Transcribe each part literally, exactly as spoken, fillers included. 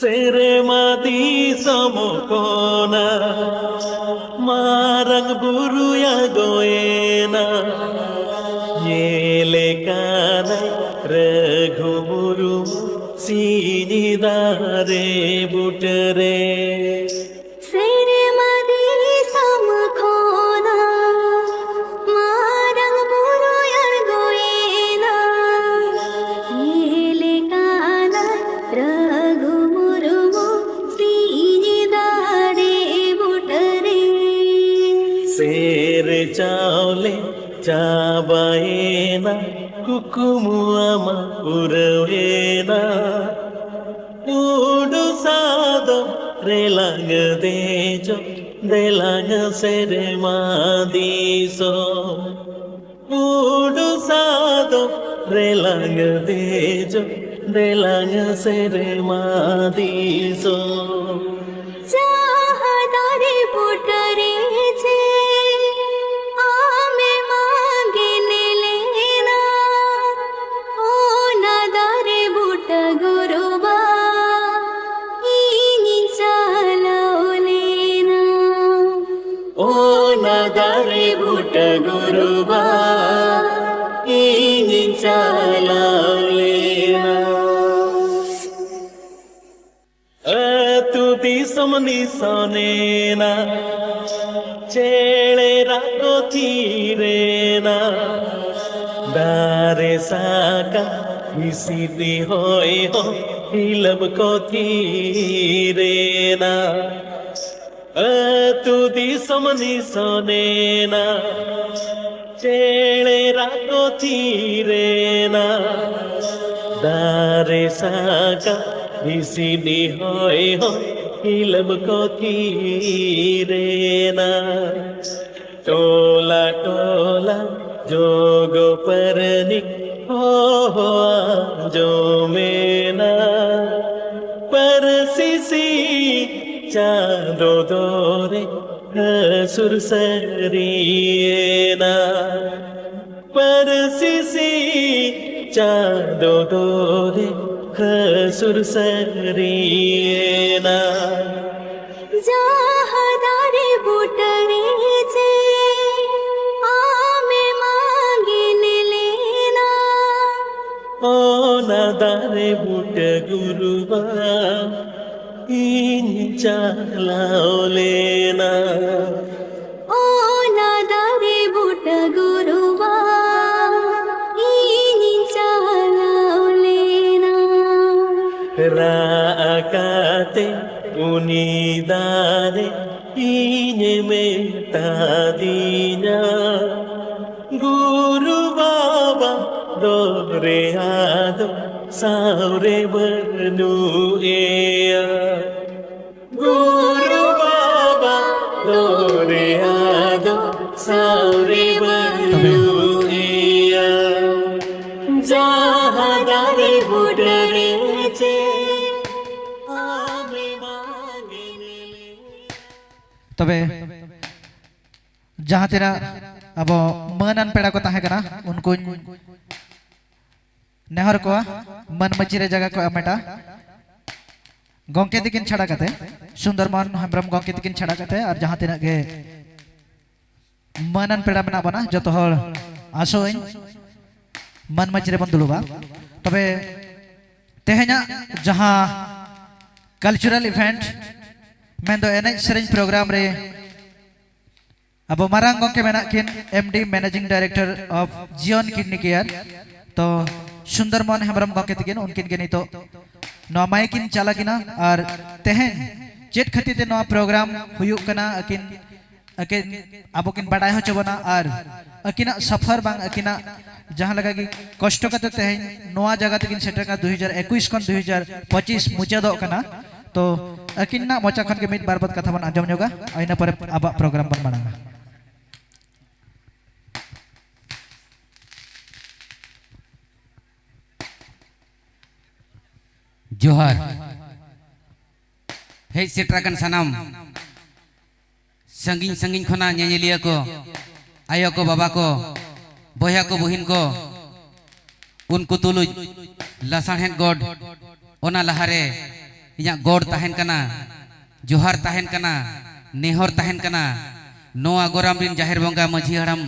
ᱥᱮᱨᱢᱟ ᱫᱤᱥᱚᱢ ᱠᱷᱚᱱᱟᱜ ᱢᱟᱨᱟᱝ ᱵᱩᱨᱩᱭ ᱟᱬᱜᱚᱭᱮᱱᱟ᱾ ᱧᱮᱞᱮ ᱠᱟᱱᱟᱭ ᱨᱟᱹᱜᱷᱩ ᱢᱩᱨᱢᱩ ᱥᱤᱧ ᱫᱟᱨᱮ ᱵᱩᱴᱟᱹᱨᱮ᱾ ᱥᱮᱨᱢᱟ ᱫᱤᱥᱚᱢ ᱠᱷᱚᱱᱟᱜ ᱢᱟᱨᱟᱝ ᱵᱩᱨᱩᱭ ᱟᱬᱜᱚᱭᱮᱱᱟ᱾ ᱧᱮᱞᱮ ᱠᱟᱱᱟᱭ ᱨᱟᱹᱜᱷᱩ ᱢᱩᱨᱢᱩ ᱥᱤᱧ ᱫᱟᱨᱮ ᱵᱩᱴᱟᱹᱨᱮ᱾ ᱥᱮᱨ ᱪᱟᱣᱞᱮ ᱪᱟᱵᱟᱭᱮᱱᱟ, ᱠᱩᱠᱢᱩ ᱟᱢᱟᱜ ᱯᱩᱨᱟᱹᱣᱮᱱᱟ᱾ ᱩᱰᱩ ᱥᱟᱫᱚᱢ ᱨᱮᱞᱟᱝ ᱫᱮᱡᱚᱜ, ᱫᱮᱞᱟᱝ ᱥᱮᱨᱢᱟ ᱫᱤᱥᱚᱢ᱾ ᱩᱰᱩ ᱥᱟᱫᱚᱢ ᱨᱮᱞᱟᱝ ᱫᱮᱡᱚᱜ, ᱫᱮᱞᱟᱝ ᱥᱮᱨᱢᱟ ᱫᱤᱥᱚᱢ᱾ ᱡᱟᱦᱟᱸ ᱫᱟᱨᱮ ᱵᱩᱴᱟᱹᱨᱮ ᱡᱮ ᱟᱢᱮᱢ ᱟᱸᱜᱮᱱ ᱞᱮᱱᱟ, ᱚᱱᱟ ᱫᱟᱨᱮ ᱵᱩᱴᱟᱹ ᱜᱩᱨᱩ ᱵᱟᱵᱟ ᱤᱧᱤᱧ ᱪᱟᱞᱟᱣ ᱞᱮᱱᱟ᱾ ᱚᱱᱟ ᱫᱟᱨᱮ ᱵᱩᱴᱟᱹ ᱜᱩᱨᱩ ᱵᱟᱵᱟ ᱤᱧᱤᱧ ᱪᱟᱞᱟᱣ ᱞᱮᱱᱟ᱾ ᱟᱹᱛᱩ ᱫᱤᱥᱚᱢ ᱱᱤᱥᱚᱱᱮᱱᱟ, ᱪᱮᱬᱮ ᱨᱟᱜ ᱠᱚ ᱛᱷᱤᱨᱮᱱᱟ, ᱫᱟᱨᱮ ᱥᱟᱠᱟᱢ ᱦᱤᱥᱤᱫ ᱦᱚᱭ ᱦᱚᱸ ᱦᱤᱞᱟᱹᱢ ᱠᱚ ᱛᱷᱤᱨᱮᱱᱟ᱾ ᱟᱹᱛᱩ ᱫᱤᱥᱚᱢ ᱱᱤᱥᱚᱱᱮᱱᱟ, ᱪᱮᱬᱮ ᱨᱟᱜ ᱠᱚ ᱛᱷᱤᱨᱮᱱᱟ, ᱫᱟᱨᱮ ᱥᱟᱠᱟᱢ ᱦᱤᱥᱤᱫ ᱦᱚᱭ ᱦᱚᱸ ᱦᱤᱞᱟᱹᱢ ᱠᱚ ᱛᱷᱤᱨᱮᱱᱟ᱾ ᱴᱚᱞᱟ ᱴᱚᱞᱟ ᱡᱚᱜᱚ ᱯᱟᱨᱟᱱᱤᱠ ᱦᱚᱦᱚ ᱟᱸᱡᱚᱢᱮᱱᱟ᱾ ᱯᱟᱹᱨᱥᱤ ᱥᱤᱧ ᱪᱟᱸᱫᱚ ᱫᱚᱨᱮ ᱦᱟᱹᱥᱩᱨ ᱥᱟᱹᱨᱤᱭᱮᱱᱟ᱾ ᱯᱟᱹᱨᱥᱤ ᱥᱤᱧ ᱪᱟᱸᱫᱚ ᱫᱚᱨᱮ ᱥᱩᱨ ᱥᱟᱹᱨᱤᱭᱮᱱᱟ᱾ ᱡᱟᱦᱟᱸ ᱫᱟᱨᱮ ᱵᱩᱴᱟᱹ ᱨᱮ ᱪᱮ ᱟᱢᱮᱢ ᱟᱸᱜᱮᱱ ᱞᱮᱱᱟ, ᱚᱱᱟ ᱫᱟᱨᱮ ᱵᱩᱴᱟᱹ ᱜᱩᱨᱩ ᱵᱟᱵᱟ ᱤᱧ ᱪᱟᱞᱟᱣ ᱞᱮᱱᱟ᱾ ᱚᱱᱟ ᱫᱟᱨᱮ ᱵᱩᱴᱟᱹ ᱜᱩᱨᱩ ᱵᱟᱵᱟ ᱤᱧᱤᱧ ᱪᱟᱞᱟᱣ ᱞᱮᱱᱟ᱾ ᱨᱟᱜ ᱠᱟᱛᱮ ᱩᱱᱤ ᱫᱟᱨᱮ ᱤᱧᱮ ᱢᱮᱛᱟ ᱫᱤᱧᱟ, ᱜᱩᱨᱩ ᱵᱟᱵᱟ ᱫᱚᱨᱭᱟ ᱫᱚ ᱥᱟᱶᱨᱮ ᱵᱟᱹᱱᱩᱜ ᱮᱭᱟ᱾ ᱜᱩᱨᱩ ᱵᱟᱵᱟ ᱫᱚᱨᱭᱟ ᱫᱚ ᱥᱟᱶᱨᱮ ᱵᱟᱹᱱᱩᱜ ᱮᱭᱟ᱾ ᱡᱟᱦᱟᱸ ᱫᱟᱨᱮ ᱵᱩᱴᱟᱹ ᱨᱮ ᱪᱮ ᱟᱢᱮ ᱵᱟᱝ ᱛᱚᱵᱮ ᱡᱟᱦᱟᱸ ᱛᱤᱱᱟᱹᱜ ᱟᱵᱚ ᱢᱟᱹᱱᱟᱱ ᱯᱮᱲᱟ ᱠᱚ ᱛᱟᱦᱮᱸ ᱠᱟᱱᱟ, ᱩᱱᱠᱩᱧ ᱱᱮᱦᱚᱨ ᱠᱚᱣᱟ ᱢᱟᱹᱱ ᱢᱟᱹᱪᱤ ᱨᱮ ᱡᱟᱭᱜᱟ ᱠᱚ ᱮᱢᱮᱴᱟ᱾ ᱜᱚᱢᱠᱮ ᱛᱤᱠᱤᱱ ᱪᱷᱟᱲᱟ ᱠᱟᱛᱮ, ᱥᱩᱱᱫᱚᱨ ᱢᱳᱦᱚᱱ ᱦᱮᱢᱵᱨᱚᱢ ᱜᱚᱢᱠᱮ ᱛᱤᱠᱤᱱ ᱪᱷᱟᱲᱟ ᱠᱟᱛᱮ, ᱟᱨ ᱡᱟᱦᱟᱸ ᱛᱤᱱᱟᱹᱜ ᱜᱮ ᱢᱟᱹᱱᱟᱱ ᱯᱮᱲᱟ ᱢᱮᱱᱟᱜ ᱵᱚᱱᱟ, ᱡᱚᱛᱚ ᱦᱚᱲ ᱟᱥᱚᱜ ᱟᱹᱧ ᱢᱟᱹᱱ ᱢᱟᱹᱪᱤ ᱨᱮᱵᱚᱱ ᱫᱩᱲᱩᱵᱟ᱾ ᱛᱚᱵᱮ ᱛᱮᱦᱮᱧᱟᱜ ᱡᱟᱦᱟᱸ cultural event, ᱢᱮᱱᱫᱚ ᱮᱱᱮᱡ ᱥᱮᱨᱮᱧ program ᱨᱮ ᱟᱵᱚ ᱢᱟᱨᱟᱝ ᱜᱚᱢᱠᱮ ᱢᱮᱱᱟᱜ ᱠᱤᱱ, M D, Managing Director of Zion Kidney Care, ᱛᱚ ᱥᱩᱱᱫᱚᱨ ᱢᱳᱦᱚᱱ ᱦᱮᱢᱵᱨᱚᱢ ᱜᱚᱢᱠᱮ ᱛᱟᱹᱠᱤᱱ, ᱩᱱᱠᱤᱱ ᱜᱮ ᱱᱤᱛᱚᱜ ᱱᱚᱣᱟ ᱢᱟᱭᱤᱠ ᱤᱧ ᱪᱟᱞ ᱟᱹᱠᱤᱱᱟ᱾ ᱟᱨ ᱛᱮᱦᱮᱧ ᱪᱮᱫ ᱠᱷᱟᱹᱛᱤᱨ ᱛᱮ ᱱᱚᱣᱟ program ᱦᱩᱭᱩᱜ ᱠᱟᱱᱟ, ᱟᱹᱠᱤᱱ ᱟᱹᱠᱤᱱ ᱟᱵᱚ ᱠᱤᱱ ᱵᱟᱰᱟᱭ ᱦᱚᱪᱚ ᱵᱚᱱᱟ, ᱟᱨ ᱟᱹᱠᱤᱱᱟᱜ ᱥᱚᱯᱷᱚᱨ ᱵᱟᱝ ᱟᱹᱠᱤᱱᱟᱜ ᱡᱟᱦᱟᱸ ᱞᱮᱠᱟ ᱜᱮ ᱠᱚᱥᱴᱚ ᱠᱟᱛᱮ ᱛᱮᱦᱮᱧ ᱱᱚᱣᱟ ᱡᱟᱭᱜᱟ ᱛᱮᱠᱤᱱ ᱥᱮᱴᱮᱨ ᱠᱟᱱᱟ, ᱫᱩ ᱦᱟᱡᱟᱨ ᱮᱠᱩᱥ ᱠᱷᱚᱱ ᱫᱩ ᱦᱟᱡᱟᱨ ᱯᱚᱸᱪᱤᱥ ᱢᱩᱪᱟᱹᱫᱚᱜ ᱠᱟᱱᱟ᱾ ᱛᱚ ᱟᱹᱠᱤᱱᱟᱜ ᱢᱚᱪᱟ ᱠᱷᱚᱱ ᱜᱮ ᱢᱤᱫ ᱵᱟᱨ ᱵᱟᱛ ᱠᱟᱛᱷᱟ ᱵᱚᱱ ᱟᱸᱡᱚᱢ ᱧᱚᱜᱟ, ᱤᱱᱟᱹ ᱯᱚᱨᱮ ᱟᱵᱚᱣᱟᱜ program ᱵᱚᱱ ᱢᱟᱲᱟᱝᱟ᱾ ᱡᱚᱦᱟᱨ᱾ ᱦᱮᱡ ᱥᱮᱴᱮᱨ ᱟᱠᱟᱱ ᱥᱟᱱᱟᱢ ᱥᱟᱺᱜᱤᱧ ᱥᱟᱺᱜᱤᱧ ᱠᱷᱚᱱᱟᱜ ᱧᱮᱧᱮᱞᱤᱭᱟᱹ ᱠᱚ, ᱟᱭᱳ ᱠᱚ, ᱵᱟᱵᱟ ᱠᱚ, ᱵᱚᱭᱦᱟ ᱠᱚ, ᱵᱩᱦᱤᱱ ᱠᱚ, ᱩᱱᱠᱩ ᱛᱩᱞᱩᱡ ᱞᱟᱥᱟᱲᱦᱮᱫ ᱜᱚᱰ, ᱚᱱᱟ ᱞᱟᱦᱟᱨᱮ ᱤᱧᱟᱹᱜ ᱜᱚᱰ ᱛᱟᱦᱮᱱ ᱠᱟᱱᱟ, ᱡᱚᱦᱟᱨ ᱛᱟᱦᱮᱱ ᱠᱟᱱᱟ, ᱱᱮᱦᱚᱨ ᱛᱟᱦᱮᱱ ᱠᱟᱱᱟ᱾ ᱱᱚᱣᱟ ᱜᱚᱨᱟᱢ ᱨᱤᱱ ᱡᱟᱦᱮᱨ ᱵᱚᱸᱜᱟ, ᱢᱟᱹᱡᱷᱤ ᱦᱟᱲᱟᱢ,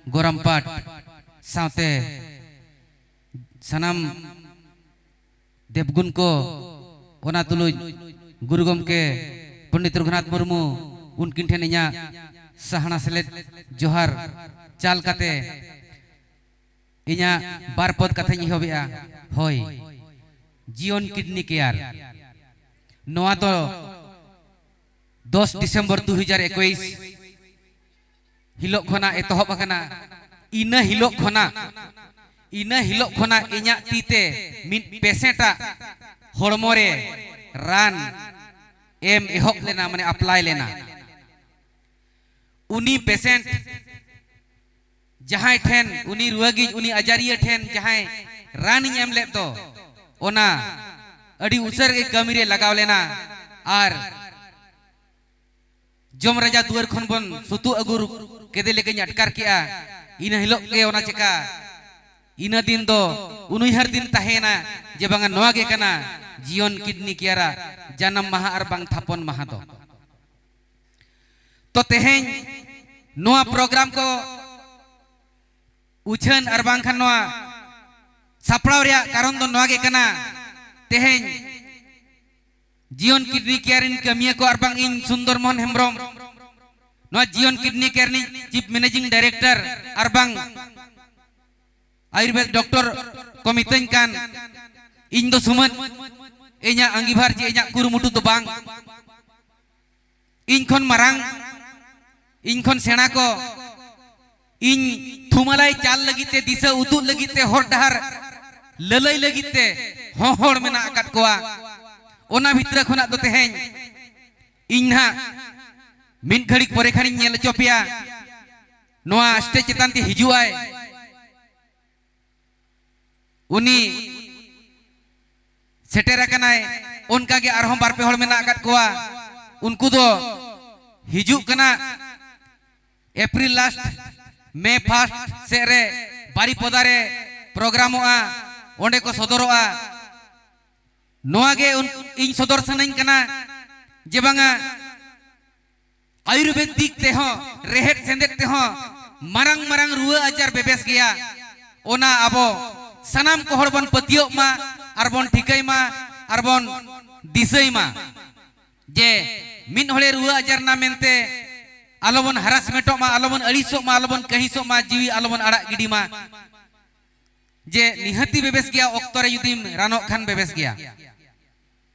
ᱜᱚᱨᱟᱢ ᱯᱟᱴ ᱥᱟᱶᱛᱮ ᱥᱟᱱᱟᱢ ᱫᱮᱵᱽᱜᱩᱱ ᱠᱚ, ᱚᱱᱟ ᱛᱩᱞᱩᱡ ᱜᱩᱨᱩ ᱜᱚᱢᱠᱮ ᱯᱚᱱᱰᱤᱛ ᱨᱚᱜᱷᱩᱱᱟᱛᱷ ᱢᱩᱨᱢᱩ, ᱩᱱᱠᱤᱱ ᱴᱷᱮᱱ ᱤᱧᱟᱹᱜ ᱥᱟᱦᱱᱟ ᱥᱮᱞᱮᱫ ᱡᱚᱦᱟᱨ ᱪᱟᱞ ᱠᱟᱛᱮ ᱤᱧᱟᱹᱜ ᱵᱟᱨ ᱯᱚᱫ ᱠᱟᱛᱷᱟᱧ ᱮᱦᱚᱵᱮᱜᱼᱟ᱾ ᱦᱳᱭ, ᱡᱤᱭᱚᱱ ᱠᱤᱰᱱᱤ ᱠᱮᱭᱟᱨ, ᱱᱚᱣᱟ ᱫᱚ ᱫᱚᱥ ᱰᱤᱥᱮᱢᱵᱚᱨ ᱫᱩ ᱦᱟᱡᱟᱨ ᱮᱠᱩᱥ ᱦᱤᱞᱳᱜ ᱠᱷᱚᱱᱟᱜ ᱮᱛᱚᱦᱚᱵ ᱟᱠᱟᱱᱟ᱾ ᱤᱱᱟᱹ ᱦᱤᱞᱳᱜ ᱠᱷᱚᱱᱟᱜ, ᱤᱱᱟᱹ ᱦᱤᱞᱳᱜ ᱠᱷᱚᱱᱟᱜ ᱤᱧᱟᱹᱜ ᱛᱤ ᱛᱮ ᱢᱤᱫ ᱯᱮᱥᱮᱱᱴᱟᱜ ᱦᱚᱲᱢᱚ ᱨᱮ ᱨᱟᱱ ᱮᱢ ᱮᱦᱚᱵ ᱞᱮᱱᱟ, ᱢᱟᱱᱮ ᱟᱯᱞᱟᱭ ᱞᱮᱱᱟ᱾ ᱩᱱᱤ ᱯᱮᱥᱮᱱᱴ ᱡᱟᱦᱟᱸᱭ ᱴᱷᱮᱱ, ᱩᱱᱤ ᱨᱩᱣᱟᱹᱜᱤᱡ, ᱩᱱᱤ ᱟᱡᱟᱨᱤᱭᱟᱹ ᱴᱷᱮᱱ ᱡᱟᱦᱟᱸᱭ ᱨᱟᱱᱤᱧ ᱮᱢ ᱞᱮᱫ ᱫᱚ, ᱚᱱᱟ ᱟᱹᱰᱤ ᱩᱥᱟᱹᱨ ᱜᱮ ᱠᱟᱹᱢᱤ ᱨᱮ ᱞᱟᱜᱟᱣ ᱞᱮᱱᱟ᱾ ᱟᱨ ᱡᱚᱢ ᱨᱟᱡᱟ ᱫᱩᱣᱟᱹᱨ ᱠᱷᱚᱱ ᱵᱚᱱ ᱥᱩᱛᱩᱜ ᱟᱹᱜᱩ ᱠᱮᱫᱮ ᱞᱮᱠᱟᱧ ᱟᱴᱠᱟᱨ ᱠᱮᱜᱼᱟ᱾ ᱤᱱᱟᱹ ᱦᱤᱞᱳᱜ ᱜᱮ ᱚᱱᱟ ᱪᱮᱠᱟ, ᱤᱱᱟᱹ ᱫᱤᱱ ᱫᱚ ᱩᱱᱩᱭᱦᱟᱹᱨ ᱫᱤᱱ ᱛᱟᱦᱮᱸᱭᱮᱱᱟ ᱡᱮ ᱵᱟᱝᱟ, ᱱᱚᱣᱟ ᱜᱮ ᱠᱟᱱᱟ ᱡᱤᱭᱚᱱ ᱠᱤᱰᱱᱤ ᱠᱮᱭᱟᱨᱟᱜ ᱡᱟᱱᱟᱢ ᱢᱟᱦᱟ ᱟᱨ ᱵᱟᱝ ᱛᱷᱟᱯᱚᱱ ᱢᱟᱦᱟ ᱫᱚ᱾ ᱛᱚ ᱛᱮᱦᱮᱧ ᱱᱚᱣᱟ ᱯᱨᱳᱜᱨᱟᱢ ᱠᱚ ᱩᱪᱷᱟᱹᱱ ᱟᱨ ᱵᱟᱝᱠᱷᱟᱱ ᱱᱚᱣᱟ ᱥᱟᱯᱲᱟᱣ ᱨᱮᱭᱟᱜ ᱠᱟᱨᱚᱱ ᱫᱚ ᱱᱚᱣᱟ ᱜᱮ ᱠᱟᱱᱟ᱾ ᱛᱮᱦᱮᱧ ᱡᱤᱭᱚᱱ ᱠᱤᱰᱱᱤ ᱠᱮᱭᱟᱨ ᱨᱤᱱ ᱠᱟᱹᱢᱤᱭᱟᱹ ᱠᱚ ᱟᱨ ᱵᱟᱝ ᱤᱧ ᱥᱩᱱᱫᱚᱨ ᱢᱳᱦᱚᱱ ᱦᱮᱢᱵᱨᱚᱢ, ᱱᱚᱣᱟ ᱡᱤᱭᱚᱱ ᱠᱤᱰᱱᱤ ᱠᱮᱭᱟᱨ ᱨᱤᱱᱤᱡ ᱪᱤᱯ ᱢᱮᱱᱮᱡᱤᱝ ᱰᱟᱭᱨᱮᱠᱴᱚᱨ ᱟᱨ ᱵᱟᱝ ᱟᱭᱩᱨᱵᱮᱫ ᱰᱚᱠᱴᱚᱨ ᱠᱚ ᱢᱤᱛᱟᱹᱧ ᱠᱟᱱ, ᱤᱧ ᱫᱚ ᱥᱩᱢᱟᱹᱱ, ᱤᱧᱟᱹᱜ ᱟᱸᱜᱤᱵᱷᱟᱨ ᱪᱮ ᱤᱧᱟᱹᱜ ᱠᱩᱨᱩᱢᱩᱴᱩ ᱫᱚ ᱵᱟᱝ᱾ ᱤᱧ ᱠᱷᱚᱱ ᱢᱟᱨᱟᱝ, ᱤᱧ ᱠᱷᱚᱱ ᱥᱮᱬᱟ ᱠᱚ ᱤᱧ ᱛᱷᱩᱢᱟᱞᱟᱭ ᱪᱟᱞ ᱞᱟᱹᱜᱤᱫ ᱛᱮ, ᱫᱤᱥᱟᱹ ᱩᱫᱩᱜ ᱞᱟᱹᱜᱤᱫ ᱛᱮ, ᱦᱚᱨ ᱰᱟᱦᱟᱨ ᱞᱟᱹᱞᱟᱹᱭ ᱞᱟᱹᱜᱤᱫ ᱛᱮ ᱦᱚᱦᱚᱲ ᱢᱮᱱᱟᱜ ᱟᱠᱟᱫ ᱠᱚᱣᱟ᱾ ᱚᱱᱟ ᱵᱷᱤᱛᱨᱤ ᱠᱷᱚᱱᱟᱜ ᱫᱚ ᱛᱮᱦᱮᱧ ᱤᱧ ᱱᱟᱦᱟᱜ ᱢᱤᱫ ᱜᱷᱟᱹᱲᱤᱡ ᱯᱚᱨᱮ ᱠᱷᱟᱱᱤᱧ ᱧᱮᱞ ᱦᱚᱪᱚ ᱯᱮᱭᱟ᱾ ᱱᱚᱣᱟ ᱥᱴᱮᱡᱽ ᱪᱮᱛᱟᱱ ᱛᱮ ᱦᱤᱡᱩᱜ ᱟᱭ, ᱩᱱᱤ ᱥᱮᱴᱮᱨ ᱟᱠᱟᱱᱟᱭ᱾ ᱚᱱᱠᱟ ᱜᱮ ᱟᱨᱦᱚᱸ ᱵᱟᱨ ᱯᱮ ᱦᱚᱲ ᱢᱮᱱᱟᱜ ᱟᱠᱟᱫ ᱠᱚᱣᱟ᱾ ᱩᱱᱠᱩ ᱫᱚ ᱦᱤᱡᱩᱜ ᱠᱟᱱᱟ ᱮᱯᱨᱤᱞ ᱞᱟᱥᱴ, ᱢᱮ ᱯᱷᱟᱥᱴ ᱥᱮᱫ ᱨᱮ ᱵᱟᱨᱤᱯᱚᱫᱟ ᱨᱮ ᱯᱨᱳᱜᱨᱟᱢᱚᱜᱼᱟ᱾ ᱚᱸᱰᱮ ᱠᱚ ᱥᱚᱫᱚᱨᱚᱜᱼᱟ᱾ ᱱᱚᱣᱟ ᱜᱮ ᱩᱱ- ᱤᱧ ᱥᱚᱫᱚᱨ ᱥᱟᱱᱟᱧ ᱠᱟᱱᱟ ᱡᱮ ᱵᱟᱝᱟ, ᱟᱭᱩᱨᱵᱮᱫᱤᱠ ᱛᱮᱦᱚᱸ, ᱨᱮᱦᱮᱫ ᱥᱮᱸᱫᱮᱫ ᱛᱮᱦᱚᱸ ᱢᱟᱨᱟᱝ ᱢᱟᱨᱟᱝ ᱨᱩᱣᱟᱹ ᱟᱡᱟᱨ ᱵᱮᱵᱮᱥ ᱜᱮᱭᱟ᱾ ᱚᱱᱟ ᱟᱵᱚ ᱥᱟᱱᱟᱢ ᱠᱚ ᱦᱚᱲ ᱵᱚᱱ ᱯᱟᱹᱛᱭᱟᱹᱜ ᱢᱟ, ᱟᱨ ᱵᱚᱱ ᱴᱷᱤᱠᱟᱹᱭ ᱢᱟ, ᱟᱨ ᱵᱚᱱ ᱫᱤᱥᱟᱹᱭ ᱢᱟ ᱡᱮ ᱢᱤᱫ ᱦᱚᱲᱮ ᱨᱩᱣᱟᱹ ᱟᱡᱟᱨ ᱮᱱᱟ ᱢᱮᱱᱛᱮ ᱟᱞᱚᱵᱚᱱ ᱦᱟᱨᱟᱥᱢᱮᱱᱴᱚᱜ ᱢᱟ, ᱟᱞᱚᱵᱚᱱ ᱟᱹᱲᱤᱥᱚᱜ ᱢᱟ, ᱟᱞᱚᱵᱚᱱ ᱠᱟᱹᱦᱤᱥᱚᱜ ᱢᱟ, ᱡᱤᱣᱤ ᱟᱞᱚᱵᱚᱱ ᱟᱲᱟᱜ ᱜᱤᱰᱤ ᱢᱟ᱾ ᱡᱮ ᱱᱤᱦᱟᱹᱛᱤ ᱵᱮᱵᱮᱥ ᱜᱮᱭᱟ, ᱚᱠᱛᱚ ᱨᱮ ᱡᱩᱫᱤᱢ ᱨᱟᱱᱚᱜ ᱠᱷᱟᱱ ᱵᱮᱵᱮᱥ ᱜᱮᱭᱟ᱾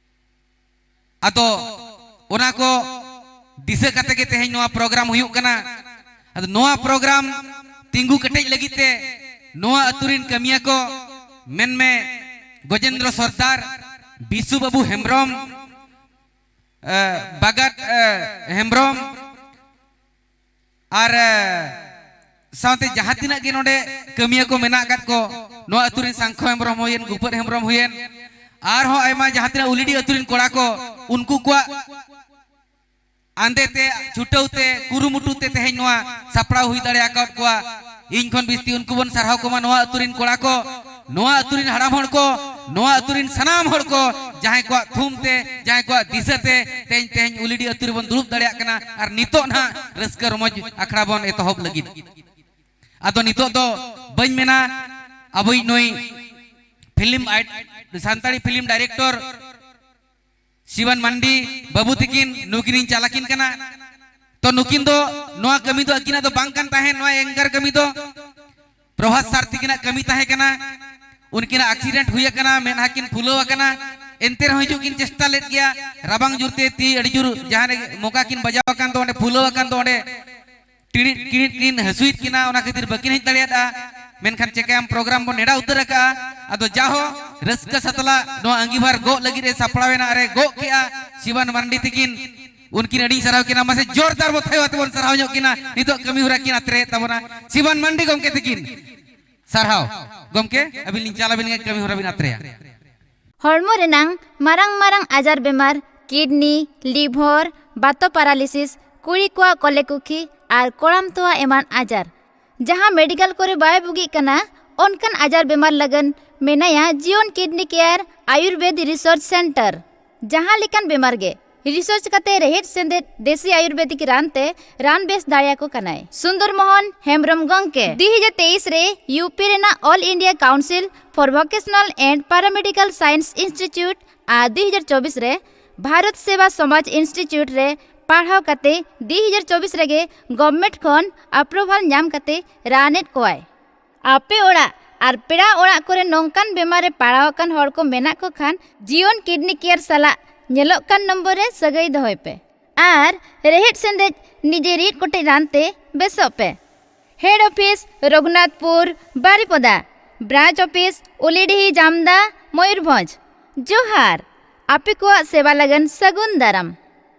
ᱟᱫᱚ ᱚᱱᱟ ᱠᱚ ᱫᱤᱥᱟᱹ ᱠᱟᱛᱮ ᱜᱮ ᱛᱮᱦᱮᱧ ᱱᱚᱣᱟ ᱯᱨᱳᱜᱨᱟᱢ ᱦᱩᱭᱩᱜ ᱠᱟᱱᱟ᱾ ᱟᱫᱚ ᱱᱚᱣᱟ ᱯᱨᱳᱜᱨᱟᱢ ᱛᱤᱸᱜᱩ ᱠᱮᱴᱮᱡ ᱞᱟᱹᱜᱤᱫ ᱛᱮ ᱱᱚᱣᱟ ᱟᱹᱛᱩ ᱨᱤᱱ ᱠᱟᱹᱢᱤᱭᱟᱹ ᱠᱚ, ᱢᱮᱱᱢᱮ ᱜᱚᱡᱮᱱᱫᱨᱚ ᱥᱚᱨᱫᱟᱨ, ᱵᱤᱥᱩ ᱵᱟᱹᱵᱩ ᱦᱮᱢᱵᱨᱚᱢ, ᱮ, ᱵᱟᱜᱟᱛ, ᱮ, ᱦᱮᱢᱵᱨᱚᱢ, ᱟᱨ, ᱮ, ᱥᱟᱶᱛᱮ ᱡᱟᱦᱟᱸ ᱛᱤᱱᱟᱹᱜ ᱜᱮ ᱱᱚᱰᱮ ᱠᱟᱹᱢᱤᱭᱟᱹ ᱠᱚ ᱢᱮᱱᱟᱜ ᱟᱠᱟᱫ ᱠᱚ, ᱱᱚᱣᱟ ᱟᱹᱛᱩ ᱨᱮᱱ ᱥᱟᱝᱠᱷᱚ ᱦᱮᱢᱵᱨᱚᱢ ᱦᱩᱭᱮᱱ, ᱜᱩᱯᱟᱹᱫ ᱦᱮᱢᱵᱨᱚᱢ ᱦᱩᱭᱮᱱ, ᱟᱨᱦᱚᱸ ᱟᱭᱢᱟ ᱡᱟᱦᱟᱸ ᱛᱤᱱᱟᱹᱜ ᱩᱞᱤᱰᱤ ᱟᱹᱛᱩ ᱨᱮᱱ ᱠᱚᱲᱟ ᱠᱚ, ᱩᱱᱠᱩ ᱠᱚᱣᱟᱜ ᱟᱸᱫᱮ ᱛᱮ, ᱪᱷᱩᱴᱟᱹᱣ ᱛᱮ, ᱠᱩᱨᱩᱢᱩᱴᱩ ᱛᱮ ᱛᱮᱦᱮᱧ ᱱᱚᱣᱟ ᱥᱟᱯᱲᱟᱣ ᱦᱩᱭ ᱫᱟᱲᱮ ᱟᱠᱟᱫ ᱠᱚᱣᱟ᱾ ᱤᱧ ᱠᱷᱚᱱ ᱵᱤᱥᱛᱤ ᱩᱱᱠᱩ ᱵᱚᱱ ᱥᱟᱨᱦᱟᱣ ᱠᱚᱢᱟ, ᱱᱚᱣᱟ ᱟᱹᱛᱩ ᱨᱮᱱ ᱠᱚᱲᱟ ᱠᱚ, ᱱᱚᱣᱟ ᱟᱹᱛᱩ ᱨᱮᱱ ᱦᱟᱲᱟᱢ ᱦᱚᱲ ᱠᱚ, ᱱᱚᱣᱟ ᱟᱹᱛᱩ ᱨᱮᱱ ᱥᱟᱱᱟᱢ ᱦᱚᱲ ᱠᱚ, ᱡᱟᱦᱟᱸᱭ ᱠᱚᱣᱟᱜ ᱛᱷᱩᱢ ᱛᱮ, ᱡᱟᱦᱟᱸᱭ ᱠᱚᱣᱟᱜ ᱫᱤᱥᱟᱹ ᱛᱮ ᱛᱮᱦᱮᱧ, ᱛᱮᱦᱮᱧ ᱩᱞᱤᱰᱤ ᱟᱹᱛᱩ ᱨᱮᱵᱚᱱ ᱫᱩᱲᱩᱵ ᱫᱟᱲᱮᱭᱟᱜ ᱠᱟᱱᱟ᱾ ᱟᱨ ᱱᱤᱛᱚᱜ ᱱᱟᱦᱟᱜ ᱨᱟᱹᱥᱠᱟᱹ ᱨᱚᱢᱚᱡᱽ ᱟᱠᱷᱲᱟ ᱵᱚᱱ ᱮᱛᱚᱦᱚᱵ ᱞᱟᱹᱜᱤᱫ᱾ ᱟᱫᱚ ᱱᱤᱛᱚᱜ ᱫᱚ ᱵᱟᱹᱧ ᱢᱮᱱᱟ, ᱟᱵᱚᱭᱤᱡ ᱱᱩᱭ ᱯᱷᱤᱞᱢ ᱟᱭ-, ᱥᱟᱱᱛᱟᱲᱤ ᱯᱷᱤᱞᱢ ᱰᱟᱭᱨᱮᱠᱴᱚᱨ ᱥᱤᱵᱟᱱ ᱢᱟᱱᱰᱤ ᱵᱟᱹᱵᱩ ᱛᱤᱠᱤᱱ, ᱱᱩᱠᱤᱱᱤᱧ ᱪᱟᱞᱟᱠᱤᱱ ᱠᱟᱱᱟ᱾ ᱛᱚ ᱱᱩᱠᱤᱱ ᱫᱚ, ᱱᱚᱣᱟ ᱠᱟᱹᱢᱤ ᱫᱚ ᱟᱹᱠᱤᱱᱟᱜ ᱫᱚ ᱵᱟᱝ ᱠᱟᱱ ᱛᱟᱦᱮᱸᱫ, ᱱᱚᱣᱟ ᱮᱝᱠᱟᱨ ᱠᱟᱹᱢᱤ ᱫᱚ ᱯᱨᱚᱵᱷᱟᱥ ᱥᱟᱨ ᱛᱤᱠᱤᱱᱟᱜ ᱠᱟᱹᱢᱤ ᱛᱟᱦᱮᱸ ᱠᱟᱱᱟ᱾ ᱩᱱᱠᱤᱱᱟᱜ ᱮᱠᱥᱤᱰᱮᱱᱴ ᱦᱩᱭ ᱟᱠᱟᱱᱟ, ᱢᱮᱫᱦᱟ ᱠᱤᱱ ᱯᱷᱩᱞᱟᱹᱣ ᱟᱠᱟᱱᱟ, ᱮᱱᱛᱮ ᱨᱮᱦᱚᱸ ᱦᱤᱡᱩᱜ ᱠᱤᱱ ᱪᱮᱥᱴᱟ ᱞᱮᱫ ᱜᱮᱭᱟ᱾ ᱨᱟᱵᱟᱝ ᱡᱳᱨᱛᱮ ᱛᱤ ᱟᱹᱰᱤ ᱡᱳᱨ ᱡᱟᱦᱟᱸ ᱨᱮ ᱢᱚᱠᱟ ᱠᱤᱱ ᱵᱟᱡᱟᱣ ᱟᱠᱟᱱ ᱫᱚ, ᱚᱸᱰᱮ ᱯᱷᱩᱞᱟᱹᱣ ᱟᱠᱟᱱ ᱫᱚ, ᱚᱸᱰᱮ ᱴᱤᱲᱤᱫ ᱴᱤᱲᱤᱫ ᱠᱤᱱ ᱦᱟᱹᱥᱩᱭᱮᱫ ᱠᱤᱱᱟ, ᱚᱱᱟ ᱠᱷᱟᱹᱛᱤᱨ ᱵᱟᱹᱠᱤᱱ ᱦᱮᱡ ᱫᱟᱲᱮᱭᱟᱫᱼᱟ᱾ ᱢᱮᱱᱠᱷᱟᱱ ᱪᱮᱠᱟᱭᱟᱢ, ᱯᱨᱳᱜᱨᱟᱢ ᱵᱚᱱ ᱱᱮᱰᱟ ᱩᱛᱟᱹᱨ ᱟᱠᱟᱫᱼᱟ᱾ ᱟᱫᱚ ᱡᱟᱦᱳ, ᱨᱟᱹᱥᱠᱟᱹ ᱥᱟᱛᱞᱟ ᱱᱚᱣᱟ ᱟᱸᱜᱤᱵᱷᱟᱨ ᱜᱚᱜ ᱞᱟᱹᱜᱤᱫ ᱮ ᱥᱟᱯᱲᱟᱣ ᱮᱱᱟ ᱟᱨ ᱮ ᱜᱚᱜ ᱠᱮᱜᱼᱟ ᱥᱤᱵᱟᱱ ᱢᱟᱱᱰᱤ ᱛᱤᱠᱤᱱ᱾ ᱩᱱᱠᱤᱱ ᱟᱹᱰᱤᱧ ᱥᱟᱨᱦᱟᱣ ᱠᱤᱱᱟ᱾ ᱢᱟᱥᱮ ᱡᱳᱨᱫᱟᱨ ᱵᱚ ᱛᱷᱟᱭᱚ ᱟᱛᱮ ᱵᱚᱱ ᱥᱟᱨᱦᱟᱣ ᱧᱚᱜ ᱠᱤᱱᱟ᱾ ᱱᱤᱛᱚᱜ ᱠᱟᱹᱢᱤ ᱦᱚᱨᱟ ᱠᱤᱱ ᱟᱛᱨᱮᱭᱮᱫ ᱛᱟᱵᱚᱱᱟ ᱥᱤᱵᱟᱱ ᱢᱟᱱᱰᱤ ᱜᱚᱢᱠᱮ ᱛᱤᱠᱤᱱ᱾ ᱥᱟᱨᱦᱟᱣ ᱜᱚᱢᱠᱮ, ᱟᱹᱵᱤᱱ ᱞᱤᱧ ᱪᱟᱞ ᱟᱹᱵᱤᱱ ᱜᱮ, ᱠᱟᱹᱢᱤ ᱦᱚᱨᱟ ᱵᱤᱱ ᱟᱛᱨᱮᱭᱟ᱾ ᱦᱚᱲᱢᱚ ᱨᱮᱱᱟᱝ ᱢᱟᱨᱟᱝ ᱢᱟᱨᱟᱝ ᱟᱡᱟᱨ ᱵᱮᱢᱟᱨ, ᱠᱤᱰᱱᱤ, ᱞᱤᱵᱷᱚᱨ, ᱵᱟᱛᱚ ᱯᱟᱨᱟᱞᱤᱥᱤᱥ, ᱠᱩᱲᱤ ᱠᱚᱣᱟᱜ ᱠᱚᱞᱮ ᱠᱩᱠᱷᱤ ᱟᱨ ᱠᱚᱲᱟᱢ ᱛᱚᱣᱟ ᱮᱢᱟᱱ ᱟᱡᱟᱨ, ᱡᱟᱦᱟᱸ ᱢᱮᱰᱤᱠᱮᱞ ᱠᱚᱨᱮ ᱵᱟᱭ ᱵᱩᱜᱤᱜ ᱠᱟᱱᱟ, ᱚᱱᱠᱟᱱ ᱟᱡᱟᱨ ᱵᱮᱢᱟᱨ ᱞᱟᱹᱜᱤᱫ ᱢᱮᱱᱟᱭᱟ ᱡᱤᱭᱚᱱ ᱠᱤᱰᱱᱤ ᱠᱮᱭᱟᱨ ᱟᱭᱩᱨᱵᱮᱫ ᱨᱤᱥᱟᱨᱪ ᱥᱮᱱᱴᱟᱨ᱾ ᱡᱟᱦᱟᱸ ᱞᱮᱠᱟᱱ ᱵᱮᱢᱟᱨ ᱜᱮ ᱨᱤᱥᱟᱨᱪ ᱠᱟᱛᱮ ᱨᱮᱦᱮᱫ ᱥᱮᱸᱫᱮᱫ ᱫᱮᱥᱤ ᱟᱭᱩᱨᱵᱮᱫᱤᱠ ᱨᱟᱱ ᱛᱮ ᱨᱟᱱ ᱵᱮᱥ ᱫᱟᱲᱮᱭᱟᱠᱚ ᱠᱟᱱᱟᱭ᱾ ᱥᱩᱱᱫᱚᱨ ᱢᱳᱦᱚᱱ ᱦᱮᱢᱵᱨᱚᱢ ᱜᱚᱢᱠᱮ ᱫᱩ ᱦᱟᱡᱟᱨ ᱛᱮᱭᱤᱥ ᱨᱮ ᱭᱩᱯᱤ ᱨᱮᱱᱟᱜ All India Council for Vocational and Paramedical Science Institute ᱟᱨ ᱫᱩ ᱦᱟᱡᱟᱨ ᱪᱚᱵᱵᱤᱥ ᱨᱮ ᱵᱷᱟᱨᱚᱛ ᱥᱮᱵᱟ ᱥᱚᱢᱟᱡᱽ ᱤᱱᱥᱴᱤᱴᱭᱩᱴ ᱨᱮ ᱯᱟᱲᱦᱟᱣ ᱠᱟᱛᱮ ᱫᱩ ᱦᱟᱡᱟᱨ ᱪᱚᱵᱵᱤᱥ ᱨᱮᱜᱮ ᱜᱚᱵᱷᱢᱮᱱᱴ ᱠᱷᱚᱱ ᱟᱯᱨᱩᱵᱷᱟᱞ ᱧᱟᱢ ᱠᱟᱛᱮ ᱨᱟᱱ ᱮᱫ ᱠᱚᱣᱟᱭ᱾ ᱟᱯᱮ ᱚᱲᱟᱜ ᱟᱨ ᱯᱮᱲᱟ ᱚᱲᱟᱜ ᱠᱚᱨᱮ ᱱᱚᱝᱠᱟᱱ ᱵᱮᱢᱟᱨ ᱨᱮ ᱯᱟᱲᱟᱣ ᱟᱠᱟᱱ ᱦᱚᱲ ᱠᱚ ᱢᱮᱱᱟᱜ ᱠᱚ ᱠᱷᱟᱱ, ᱡᱤᱭᱚᱱ ᱠᱤᱰᱱᱤ ᱠᱮᱭᱟᱨ ᱥᱟᱞᱟᱜ ᱧᱮᱞᱚᱜ ᱠᱟᱱ ᱱᱚᱢᱵᱚᱨ ᱨᱮ ᱥᱟᱹᱜᱟᱹᱭ ᱫᱚᱦᱚᱭ ᱯᱮ ᱟᱨ ᱨᱮᱦᱮᱫ ᱥᱮᱸᱫᱮᱫ ᱱᱤᱡᱮ ᱨᱤᱫ ᱠᱚᱴᱮᱡ ᱨᱟᱱ ᱛᱮ ᱵᱮᱥᱚᱜ ᱯᱮ᱾ ᱦᱮᱰ ᱚᱯᱷᱤᱥ ᱨᱚᱜᱷᱩᱱᱟᱛᱷᱯᱩᱨ, ᱵᱟᱨᱤᱯᱚᱫᱟ᱾ ᱵᱨᱟᱧᱪ ᱚᱯᱷᱤᱥ ᱩᱞᱤᱰᱤᱦᱤ, ᱡᱟᱢᱫᱟ, ᱢᱚᱭᱩᱨᱵᱷᱚᱸᱡᱽ᱾ ᱡᱚᱦᱟᱨ᱾ ᱟᱯᱮ ᱠᱚᱣᱟᱜ ᱥᱮᱵᱟ ᱞᱟᱹᱜᱤᱫ ᱥᱟᱹᱜᱩᱱ ᱫᱟᱨᱟᱢ᱾